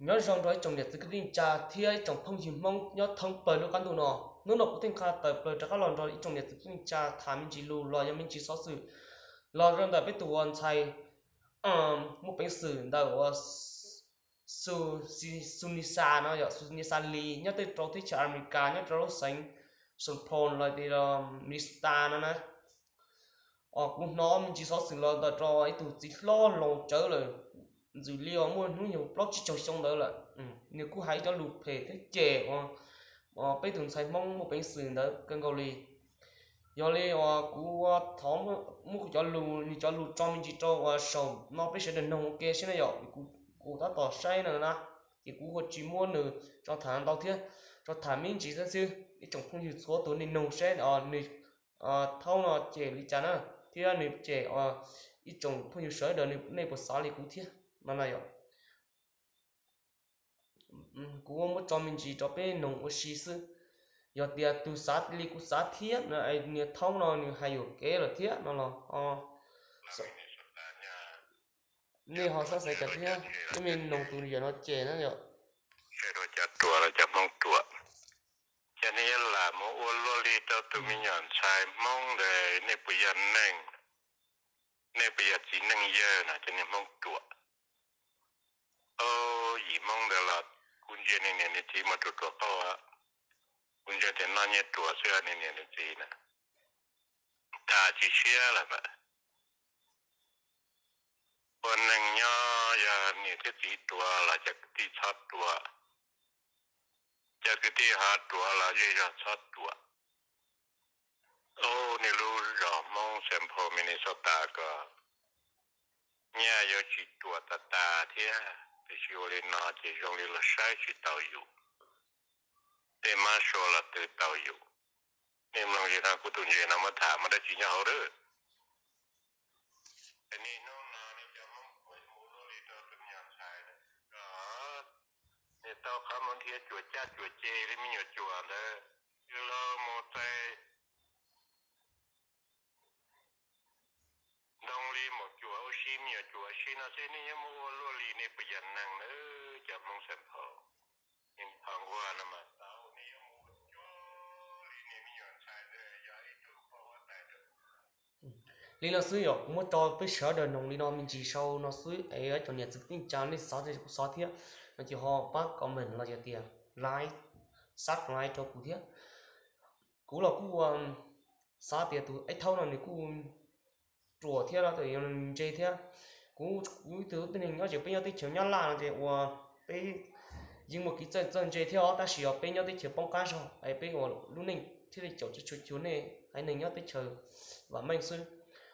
Nyob zoo rau ib tsoom niam txiv kwv tij neej tsa thiab ib tsoom phooj ywg Hmoob nyob thoob plaws lub qab ntuj no. Hnub no kuv thiaj li tau tawm plaws rov qab los nrog ib tsoom niam txiv kwv tij neej tsa tham me ntsis lus los yog me ntsis xov xwm los rau ntawm peb tus ua ntxhais muaj peev xwm ntawm ua Sunisa no yog Sunisa Lee nyob tej rau teb chaws America nyob rau lub xeev Saint Paul los tias Minnesota no na. Kuv hnov me ntsis xov xwm los ntawm rau ib tug txiv hlob laus tsawv lawm, ntxim li uas muaj hnub nyoog plaub tsib caug xyoo ntawd lawm. Nws kuj hais cov lus phem thiab cem uas peb tus ntxhais Hmoob muaj peev xwm ntawd kawg nkaus li. Yog li uas kuv thov muab kuv cov lus, nws cov lus tso me ntsis rau uas saum no peb sawv daws noog ua ke seb na yom. Kuv tab tom saib no na, ces kuv ua tsis muab nws tso tham ntau thiab, tso tham me ntsis xwb. Ib tsoom phooj ywg txhua tus nej noog seb nws thaub no cem li cas na, thiab nws cem ib tsoom phooj ywg sawv daws nej puas xav li kuv thiab no na yom. Kuv muab tso me ntsis rau peb noog ua si xwb. Yog tias tus xav li kuv xav thiab no, niag thaub no nws hais yuam kev lawm thiab no los nej ho xav xaiv cas thiab, peb me noog tus yawm no cem na yom. Ruam los cov Hmoob ruam, cov nej yuav lam mus ua luaj li rau tus me nyuam ntxhais Hmoob ntawd, nej puas yog neeg, nej puas yog txiv neej yawg no, cov niag Hmoob ruam. Yim Hmoob ntawd los kuv ntsia niag niam niag txiv mas ruam ruam qauj, kuv ntsia tias noj nyiaj ruam xwb niag niam niag txiv na, tas tsis siab lawm mas. Ua neeg nyob yog niam thiab txiv ruam los cov kwv tij txhob ruam, cov kwv tij ho ruam los zej zog txhob ruam. Ub, niaj lub zos Hmoob Saint Paul Minnesota ko, nyiaj yuav tsis ruam tas tas thiab, tiam sis ua li no ces zoo li los saib tsis taus yus, tej mab sua los twv tau yus. Nej mloog li no kuv tus ntses no muab tham muaj dab tsi nyob hauv lawm. Niaj hnub no nej cov Hmoob ruam mus luaj li rau tus me nyuam ntxhais, niaj tau qhov mus nrhiav cuam caj cuam ce li me nyuam cuam ntawd, los mus txais ntoo li maum cuam ua si me nyuam cuam si no xwb, nej yuav mus ua luaj li, nej puas yog neeg na, cov Hmoob Saint Paul, Minnesota no mas tau, nej yuav mus ua luaj li, nej me nyuam ntxhais ntawd yog ib tug poj huab tais. Li no xwb yog kuv muab tso peb sawv daws noog li no me ntsis sau no xwb es cov niam txiv kwv tij neej tsa nej xav li kuv xav thiab no ces ho pab comment los yog tias like, subscribe rau kuv thiab. Kuv los kuj xav tias tus Aib Thaub no nws kuj ruam thiab no, ntse thiab. Kuv, kuv ib tug tib neeg nyob ces peb nyob teb chaws Nyab Laj no ces uas peb yeej muaj kev txawj txawj ntse thiab os, tab sis os peb nyob teb chaws poob qab zog es peb ua lub neej thiaj li caum tsis tshua cuag nej haiv neeg nyob teb chaws vam meej xwb.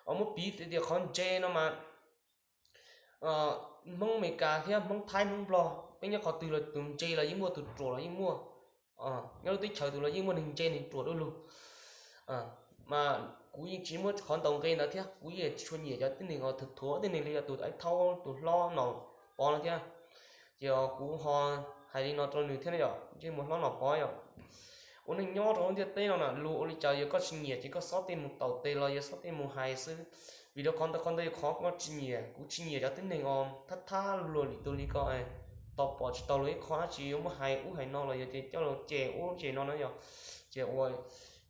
Os muab piv tias qhov ntse no mas Hmoob Amelikas thiab Hmoob Thaib Hmoob Nplog peb nyob qhov twg los tus ntse los yeej muaj, tus ruam los yeej muaj. Nyob lub teb chaws twg los yeej muaj neeg ntse neeg ruam dua lug. Mas kuv yeej tsis muab qhov ntaus nqe ntawd thiab, kuv yeej tsis tshua nyiam cov tib neeg os thuam thuam tib neeg li yog tus Aib Thaub tus hlob Nom Pov no thiab. Ces kuv ho hais li no rau nws thiab na yom, ntsej muag hlob Nom Pov yom. Ua neej nyob rau lub ntiaj teb no na, luag ua li cas yog koj tsis nyiam ces koj xob tej mus taus tes los yog xob tej mus hais xwb. Vim rau qhov ntawd, qhov ntawd yog qhov koj tsis nyiam, kuv tsis nyiam cov tib neeg os thab thab luag lim tus li ko, tau pom tsis tau luag ib qho dab tsi yuav muab hais ub hais no los yog tias coj los cem ub cem no na yom. Ces uas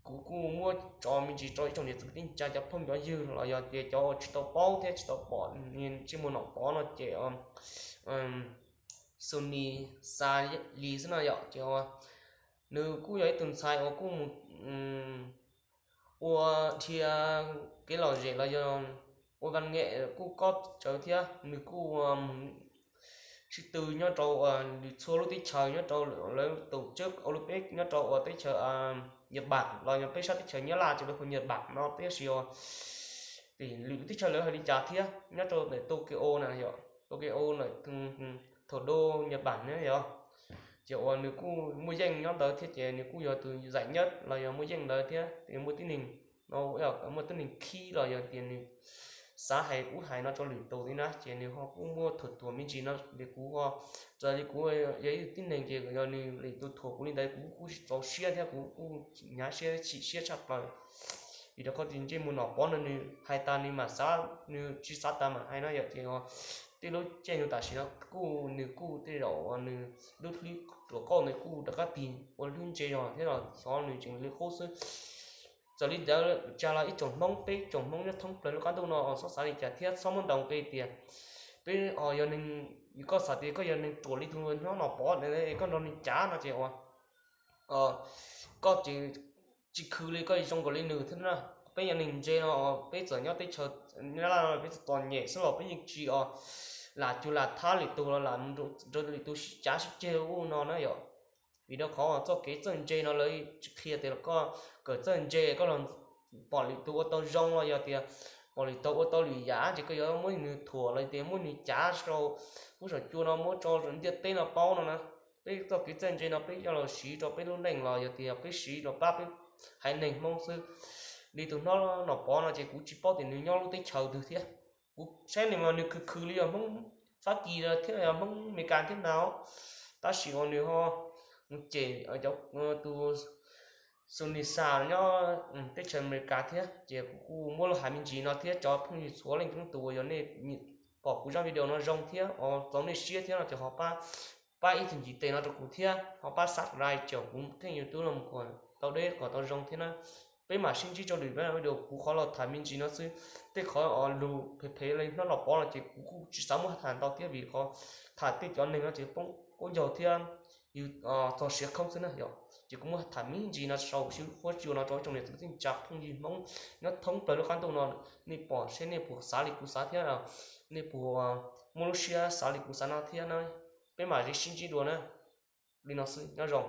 kuv kuj muab tso me ntsis rau ib tsoom niam txiv kwv tij neej tsa cov phooj cov ywg los yog tias cov uas tsis tau paub thiab tsis tau pom ntsej muag Nom Pov no ces Sunny Sa Lis xwb no yom, ces nws kuj yog ib tug ntxhais uas kuj mus ua dhia kev lom zem los yog ua vaj ngem kuj kob tsawv thiab. Nws kuj mus sib tw nyob rau lwm txhua lub teb chaws nyob rau lawv tus tseb ua lub peb nyob rau uas teb chaws Nhật Bản los yog peb sab teb chaws Nyab Laj ces lawv hu Nhật Bản no tab sis os lwm lub teb chaws lawv hais li cas thiab nyob rau ntawm Tokyo na yom, Tokyo ntawm thủ đô Nhật Bản na yom. Ces uas nws kuj muaj yeej nyob ntawd thiab ces nws kuj yog tus giải nhất los yog muaj yeej ntawd thiab. Ces muaj tib neeg no, muaj tib neeg khib los yog tias nws xav hais ub hais no rau lwm tus li na ces nws ho kuj muaj thuam thuam me ntsis no li kuv ho. Txawm li kuv yog ib tug tib neeg ces yog nws lim tus thuam kuv li ntawd kuv kuj tsis txaus siab thiab kuv kuj hnyav siab chim siab tshaj plaws. Vim rau qhov tias ntsej muag Nom Pov no nws hais tas nws mam xav, nws tsis xav tas mam hais no yom, ces Tej lub caij nyoog tam sim no kuj nws kuj tej zaum nws lub hlwb ruam qauj nws kuj rov qab tig ua hlwb ntse zog thiab los xyov nws tseem li qub xwb. Txawm li ntawd tsa los ib tsoom Hmoob, peb tsoom Hmoob nyob thoob plaws lub qab ntuj no txhob xav li cas thiab txhob muab ntaus nqi tias peb yog neeg, koj xav tias koj yog neeg ruam li tus hlob Nom Pov, koj nrog nws cav no ces ua koj tsis khwv li koj zoo nkaus li nws thiab na. Peb yog neeg ntse no peb txawm nyob teb chaws Nyab Laj no peb txawm txom nyem xwb los peb yeej tsis lam cuag lam thab lwm tus los lam mus nrog lwm tus sib cav sib ceg ub no na yom. Vim rau qhov txoj kev txawj ntse no lawv tsis qhia tias koj kawm txawj ntse koj los pom lwm tus ua tau zoo los yog tias pom lwm tus ua tau lwm yam ces koj yuav muab nws thuam los tias muab nws cav rau lub saum cua no muab tso ntiaj teb no paub no na. Peb txoj kev txawj ntse no peb coj los siv rau peb lub neej los yog tias peb siv los pab peb haiv neeg Hmoob xwb. Li tus hlob Nom Pov no ces kuv tsis paub tias nws nyob lub teb chaws twg thiab. Kuv saib nws mas nws khwv khwv li yog Hmoob Fab Kis thiab yog Hmoob Amelikas thiab na. Tab sis uas nws ho cem cov tus Sunisa nyob teb chaws Amelikas thiab ces kuv kuj muab lub hais me ntsis no thiab cov phooj ywg txhua leej txhua tus uas yog nej pom kuv zaj video no zoo thiab txaus nej siab thiab no ces ho pab ib tug ntiv tes no rau kuv thiab ho pab subscribe ces kuv kênh YouTube no mus kom tau deb kom tau zoo thiab na. Peb mam sib ntsib rau lwm video, kuv qhov los tham me ntsis no xwb. Tej qhov lus phem phem li hlob Nom Pov no ces kuv kuj tsis xav muab tham ntau thiab vim qhov tham tej cov neeg no ces poob qaub ncaug thiab yus txog siav khoob xwb na yom. Ces kuv muab tham me ntsis no sau sib huab cua no rau ib tsoom niam txiv kwv tij neej tsa phooj ywg Hmoob nyob thoob plaws lub qab ntuj no, nej pom seb nej puas xav li kuv xav thiab, nej puas muaj lub siab xav li kuv xav no thiab na. Peb mam li sib ntsib dua na. Li no xwb, nyob zoo.